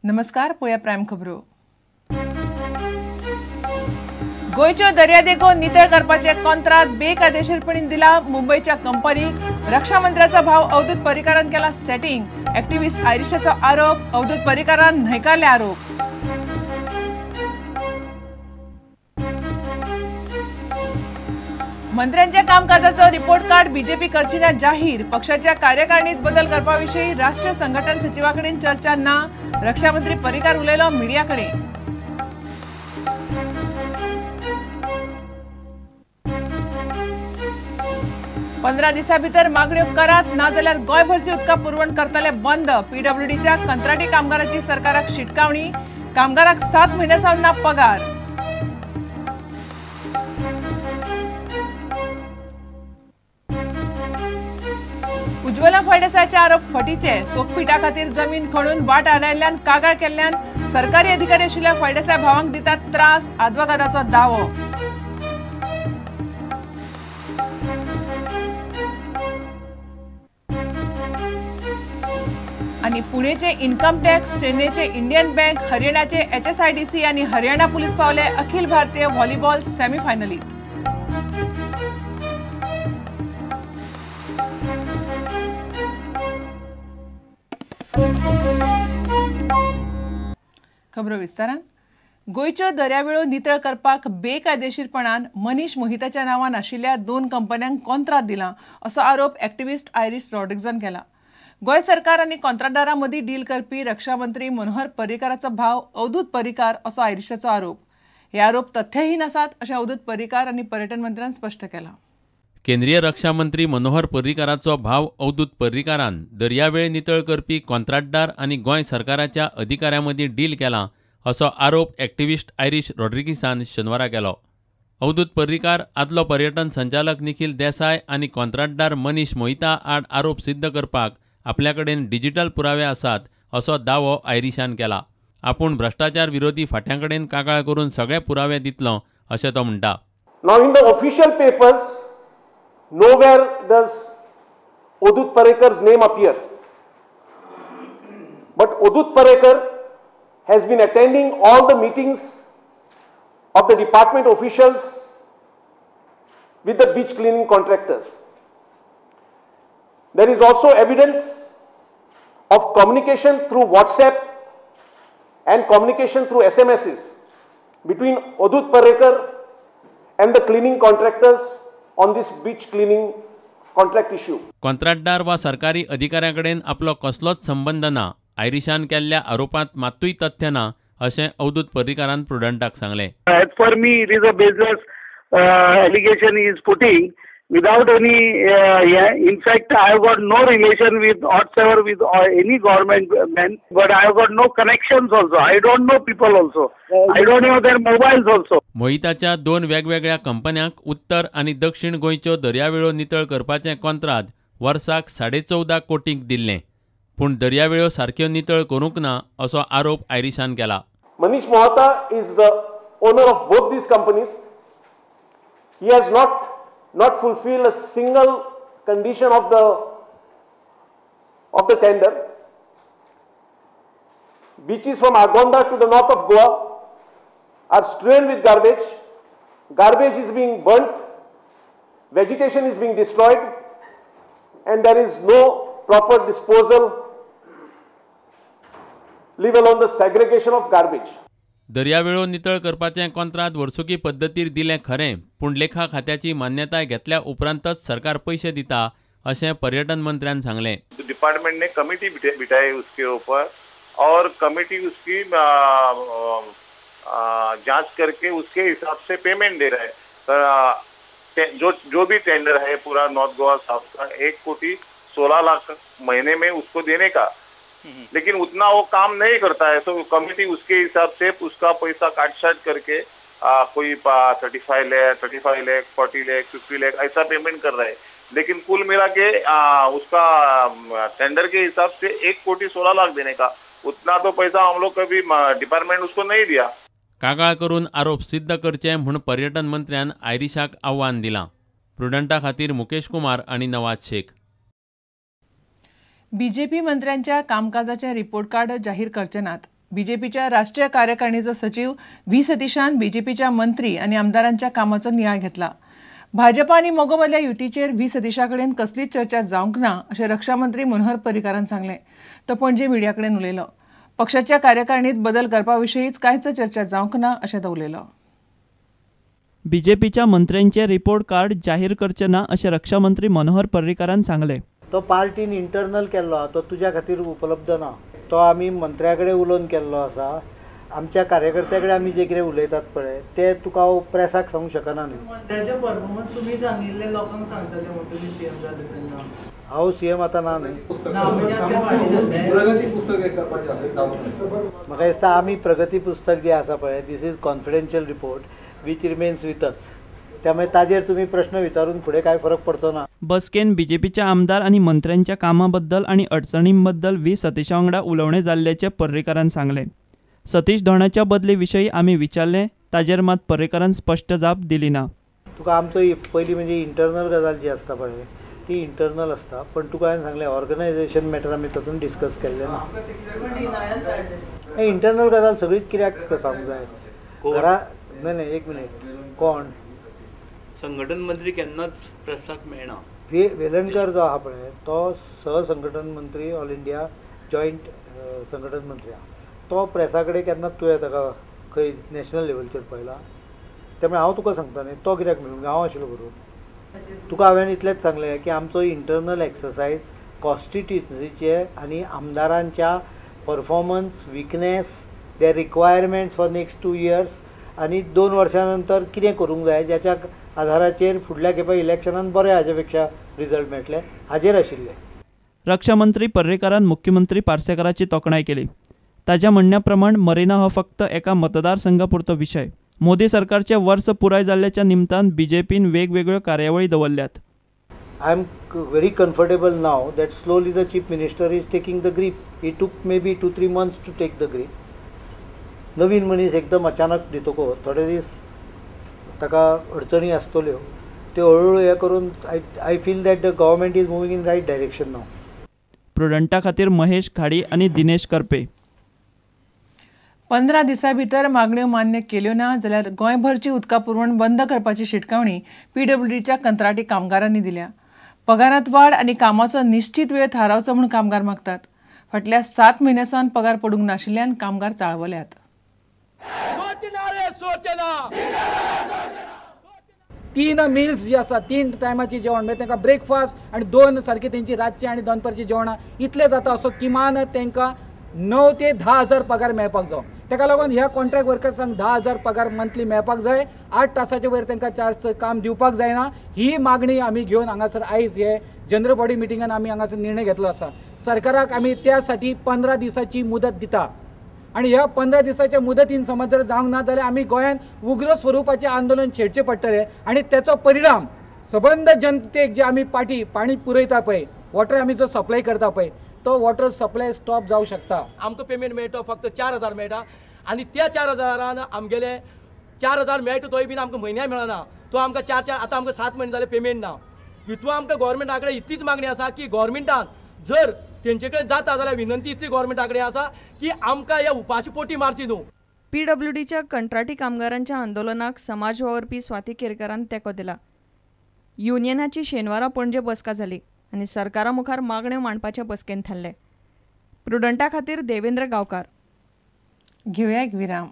नमस्कार, पोया प्रायम खबरो. गोंयच्यो दर्यादेगो नितळ करपाचे कॉन्त्रात बेकायदेशीरपणी दिला मुंबयच्या कंपनीक. रक्षा मंत्र्याचा भाव अवधूत पर्रीकारान केला सेटिंग. ऍक्टिव्हिस्ट आयरिशाचो आरोप, अवधूत पर्रीकारान न्हयकारले आरोप. मंत्र्यांच्या कामकाजाचो रिपोर्ट कार्ड बीजेपी करची ना जाहीर. पक्षाच्या कार्यकारिणीत बदल करपाविषयी राष्ट्रीय संघटन सचिवाकडेन चर्चा ना. रक्षामंत्री पर्रीकार उलयलो मीडियाकडे. 15 दिसां भितर मागण्यो करात, ना जाल्यार गोंयभरची उदका पुरवण करतले बंद. पीडब्ल्यूडीच्या कंत्राटी कामगाराची सरकाराक शिटकावणी. कामगाराक 7 म्हयन्यां सावन ना पगार. उज्ज्वला फळदेसायाचे आरोप फटीचे. सोकपिठा खातीर जमीन खणून वाट आडायल्ल्यान कागाळ केल्ल्यान सरकारी अधिकारी आशिल्ल्या फळदेसाय भावांक दितात त्रास. आदवोगादाचो दावो. आनी पुणेचे इन्कम टॅक्स, चेन्नईचे इंडियन बँक, हरियाणाचे HSIDC आनी हरियाणा पुलीस पावले अखिल भारतीय व्हॉलीबॉल सेमीफायनलीत. खबरो विस्तारान. गोंयच्यो दर्यावेळो नितळ करपाक बेकायदेशीरपणान मनीष मोहिताच्या नांवान आशिल्ल्या 2 कंपन्यांक कॉन्त्रात दिला असो आरोप ऍक्टिव्हिस्ट आयरिश रॉड्रिग्जान केला. गोंय सरकार आनी कॉन्त्राटदारां मदीं डील करपी रक्षा मंत्री मनोहर पर्रीकाराचो भाव अवधूत पर्रीकार असो आयरिशाचो आरोप. हे आरोप तथ्यहीन आसात अशें अवधूत पर्रीकार आनी पर्यटन मंत्र्यान स्पश्ट केलां. केंद्रीय रक्षा मंत्री मनोहर पर्रीकाराचो भाव अवधूत पर्रीकारान दर्यावेळ नितळ करपी कॉन्त्राटदार आनी गोंय सरकाराच्या अधिकाऱ्यां मदीं डील केला असो आरोप ऍक्टिव्हिस्ट आयरिश रॉड्रिगीसान शेनवारा केलो. अवधूत पर्रीकार आदलो पर्यटन संचालक निखील देसाय आनी कॉन्त्राटदार मनीष मोहिता आड आरोप सिद्ध करपाक आपल्या कडेन डिजिटल पुरावे आसात असो दावो आयरिशान केला. आपूण भ्रष्टाचार विरोधी फांट्यां कडेन कागाळ करून सगळे पुरावे दितलो अशें तो म्हणटा. Now in the official papers, nowhere does Avadhoot Parrikar's name appear. But Avadhoot Parrikar has been attending all the meetings of the department officials with the beach cleaning contractors. There is also evidence of communication through WhatsApp and communication through SMSs between Avadhoot Parrikar and the cleaning contractors on this beach cleaning contract issue. कॉन्त्राटदार वा सरकारी अधिकाऱ्यां कडेन आपलो कसलोच संबंद ना. आयरिशान केल्ल्या आरोपांत मात्तूय तथ्य ना अशें अवधूत पर्रीकारान प्रुडंटाक सांगलें. As for me, it is a baseless allegation he is putting without any. In fact, I have got no relation with whatsoever with any government man, but I have got no connections also. I don't know people also. I don't know their mobiles also. मोहिताच्या 2 वेगवेगळ्या कंपन्यांक उत्तर आनी दक्षिण गोंयच्यो दर्यावेळो नितळ करपाचें कॉन्त्रात वर्साक 14.5 कोटींक दिल्लें, पूण दर्यावेळो सारक्यो नितळ करूंक ना असो आरोप आयरिशान केला. Manish Mohta is the owner of both these companies. He has not fulfilled a single condition of the tender. Beaches from Agonda to the north of Goa are strewn with garbage. Garbage is being burnt, vegetation is being destroyed, and there is no proper disposal, leave alone the segregation of garbage. दर्यावेळो नितळ करपाचें कॉन्त्रात वर्सुकी पद्दतीर दिलें खरें, पूण लेखा खात्याची मान्यताय घेतल्या उपरांतच सरकार पयशे दिता अशें पर्यटन मंत्र्यान सांगलें. डिपार्टमेंट ने कमिटी बिठाई उसके ऊपर और कमिटी उसकी जांच करके उसके हिसाब से पेमेंट दे रहा है. जो भी टेंडर है पूरा नॉर्थ गोवा साउथ का 1,16,00,000 महीने में उसको देने का, लेकिन उतना वो काम नहीं करता है. तो कमिटी उसके हिसाब से उसका पैसा काट छाट करके कोई 35 लाख, 35 लाख, 40 लाख, 50 लाख ऐसा पेमेंट कर रहा है, लेकिन कुल मिला के उसका टेंडर के हिसाब से 1,16,00,000 देने का, उतना तो पैसा हम लोग कभी डिपार्टमेंट उसको नहीं दिया. कागाळ करून आरोप सिद्ध करचे म्हूण पर्यटन मंत्र्यान आयरिशाक आव्हान दिलां. प्रुडंटा खातीर मुकेश कुमार आनी नवाज शेख. बीजेपी मंत्र्यांच्या कामकाजाचे रिपोर्ट कार्ड जाहीर करचे नात. बीजेपीच्या राष्ट्रीय कार्यकारिणीचो सचिव व्ही सतीशान बीजेपीच्या मंत्री आनी आमदारांच्या कामाचो नियाळ घेतला. भाजपा आनी मगो मदल्या युतीचेर व्ही सतीशा कडेन कसलीच चर्चा जावंक ना अशें रक्षा मंत्री मनोहर पर्रीकारान सांगलें. तो पणजे मिडिया कडेन उलयलो. पक्षाच्या कार्यकारिणीत बदल करपा विशींच कांयच चर्चा जावंक ना अशें तो उलयलो. बीजेपीच्या मंत्र्यांचे रिपोर्ट कार्ड जाहीर करचे ना अशें रक्षा मंत्री मनोहर पर्रीकारान सांगलें. तो पार्टीन इंटरनल केल्लो आहा, तो तुज्या खातीर उपलब्ध ना. तो आमी मंत्र्या कडेन उलोवन केल्लो आसा. आमच्या कार्यकर्त्या कडेन आमी जे कितें उलयतात पळय ते तुका हांव प्रेसाक सांगूंक शकना न्ही. मंत्र्याचे परफॉर्मन्स तुमी सांगिल्ले लोकांक सांगतले म्हण तुमी सीएम जाले तेन्ना. हांव सीएम आतां ना न्ही. म्हाका दिसता आमी प्रगती पुस्तक जें आसा पळय, this is confidential report which remains with us. त्यामुळे ताजेर तुम्ही प्रश्न विचारून फुडें काय फरक पडचो ना. बसकेन बीजेपीच्या आमदार आनी मंत्र्यांच्या कामाबद्दल आनी अडचणींबद्दल व्ही सतीशा वांगडा उलोवणें जाल्ल्याचें पर्रीकारान सांगलें. सतीश धोंडाच्या बदली विशयी आमी विचारलें ताजेर मात पर्रीकारान स्पश्ट जाप दिली ना. तुका आमचो पयलीं म्हणजे इंटरनल गजाल जी आसता पळय ती इंटरनल आसता, पण तुका हांवें सांगलें ऑर्गनायझेशन मॅटर आमी तातूंत डिस्कस केल्लें ना. इंटरनल गजाल सगळीच कित्याक सांगूंक जाय घरा. नाही नाही, एक मिनिट. कोण संघटन मंत्री केन्नाच प्रेसाक मेळना. वेलणकर जो आहा पळय तो सहसंघटन मंत्री, ऑल इंडिया जॉयंट संघटन मंत्री आहा. तो प्रेसा कडेन केन्नाच तुवें ताका खंय नॅशनल लेवलचेर पळयला. त्यामुळे हांव तुका सांगता न्ही तो कित्याक मेळूंक हांव आशिल्लो बरोबर. तुका हांवें इतलेंच सांगलें की आमचो इंटरनल एक्सरसायज कॉन्स्टिट्युन्सीचे आनी आमदारांच्या performance, weakness, their requirements for next 2 years आनी 2 वर्सां नंतर कितें करूंक जाय ज्याच्या आधाराचेर फुडल्या खेपा इलेक्शनान बरें हाजे पेक्षा रिजल्ट मेळटले हाजेर आशिल्ले. रक्षा मंत्री पर्रीकारान मुख्यमंत्री पार्सेकाराची तोखणाय केली. ताज्या म्हणण्या प्रमाण मरिना हो फक्त एका मतदारसंघापुरतो विशय. मोदी सरकारचे वर्स पुराय जाल्ल्याच्या निमतान बीजेपीन वेगवेगळ्यो कार्यावळी दवरल्यात. I am very comfortable now that slowly the chief minister is taking the grip. He took maybe 2-3 months to take the grip. नवीन मनीस एकदम अचानक दितको थोडे दीस ताका अडचणी आसतल्यो, त्यो हळूहळू हें करून I feel that the government is moving in right direction now. प्रुडंटा खातीर महेश घाडी आनी दिनेश करपे. 15 दिसां भितर मागण्यो मान्य केल्यो ना जाल्यार गोंयभरची उदका पुरवण बंद करपाची शिटकावणी पीडब्ल्यूडीच्या कंत्राटी कामगारांनी दिल्या. पगारांत वाड आनी कामाचो निश्चित वेळ थारावचो म्हूण कामगार मागतात. फाटल्या 7 म्हयन्यां सावन पगार पडूंक नाशिल्ल्यान कामगार चाळवल्यात. 3 मिल्स जी आसा, 3 टायमाची जेवण म्हणजे तांकां ब्रेकफास्ट आनी 2 सारकी तेंची रातची आनी दनपारची जेवणां इतलें जाता. असो किमान तांकां 9 ते 10 हजार पगार मेळपाक जाय. ताका लागून ह्या कॉन्ट्रॅक्ट वर्कर्सांक 10 हजार पगार मंथली मेळपाक जाय. 8 तासाचे वयर तांकां चार्ज काम दिवपाक जायना. ही मागणी आमी घेवन हांगासर आयज हे जनरल बॉडी मिटिंगान आमी हांगासर निर्णय घेतलो आसा. सरकाराक आमी त्यासाठी 15 दिसाची मुदत दिता आनी ह्या 15 दिसाच्या मुदतीन समज जर जावंक ना जाल्यार आमी गोंयांत उग्र स्वरुपाचें आंदोलन छेडचें पडटलें आनी तेचो परिणाम सबंद जनतेक जे आमी पाटी पाणी पुरयता पळय, वॉटर आमी जो सप्लाय करता पळय तो वॉटर सप्लाय स्टॉप जावं शकता. आमकां पेमेंट मेळटा फक्त 4,000 मेळटा आनी त्या 4,000 आमगेले 4,000 मेळटा तोय बीन आमकां म्हयन्या मेळना. तो आमकां 4-4 आतां आमकां 7 म्हयने जाले पेमेंट ना. हितून आमकां गोवोरमेंटा कडेन इतलीच मागणी आसा की गोवोरमेंटान जर तेंचे कडेन जाता जाल्यार विनंती इतली गोवोरमेंटा कडेन आसा की आमकां ह्या उपाशी पोटी मारची न्हू. पीडब्ल्यूडीच्या कंत्राटी कामगारांच्या आंदोलनाक समाज वावुरपी स्वाती केरकारान तेंको दिला. युनियनाची शेनवारा पणजे बसका जाली आनी सरकारा मुखार मागण्यो मांडपाचे बसकेन थारले. प्रुडंटा खातीर देवेंद्र गांवकार. घेवया एक विराम.